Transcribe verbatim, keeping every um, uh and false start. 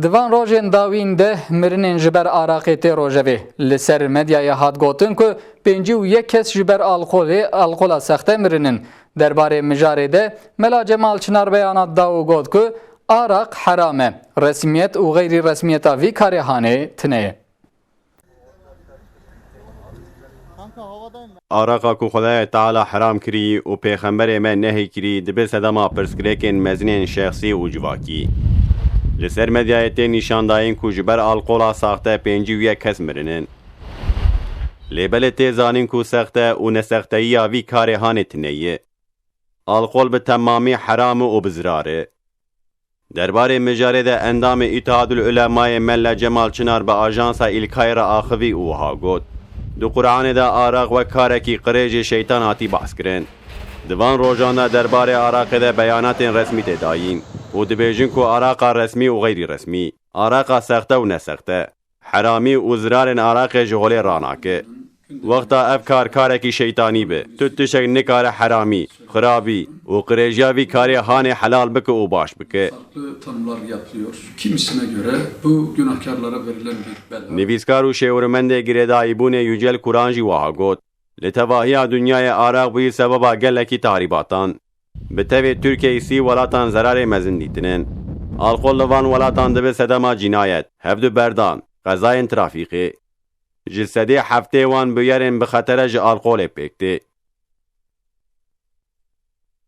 Di van rojên dawîn de mirinên ji ber araqê tê rojevê. Li ser medyayê hat gotin ku pêncî û yek kes ji ber alkolê, alkola sexte mirinin. Derbarê mijarê de Mela Cemal Çinar beyanat da û got ku araq heram e. Resmiyet û xeyrî resmiyeta vî karê hanê tune ye. Araqa ku Xwedayê Teala heram kirî û Pêxemberê me nehî kirî dibe sedema pirsgirêkên mezinên şexsî û civakî. Li ser medyayê tê nîşandayîn ku ji ber alkola saxte pêncî û yek kes mirinin. Lê belê tê zanîn ku sexte û nesexteyiya vî karê hanê tune ye. Alkol bi temamî heram e û bi zirar e. Derbarê mijarê de endamê Îtihadul Ulemayê Melle Cemal Çinar bi ajansa Îlkayê re axivî û wiha got, di Quranê de araq wek karekî qirêjê şeytan hatî behs kirin. Di van rojan de derbarê araqê de beyanatên resmî tê dayîn û dibêjin ku araqa resmî û xeyrî resmî, araqa sexte û nesexte, heramî û zirarên araqê ji holê ranake. Wexta ev kar karekî şeytanî be, tu tiştek nikare heramî, xirabî û qirêjiya vî karê hanê helal bike û baş bike. Farklı tanımlar yapılıyor. Kimisine göre bu günahkarlara verilen bir bedel. Nivîskar û şêwirmendê girêdayîbûnê Yücel Kuran jî wiha got, li tevahiya dinyayê araq bûyî sebeba gelekî tahrîbatan. Bi tevê Tirkiyeyê sî welatan zerarê mezin dîtinin. Alkol li van welatan dibe sedema cînayet, hevdu berdan, qezayên trafîkê. Ji sedê heftê wan bûyerên bi xetere ji alkolê pêk tê.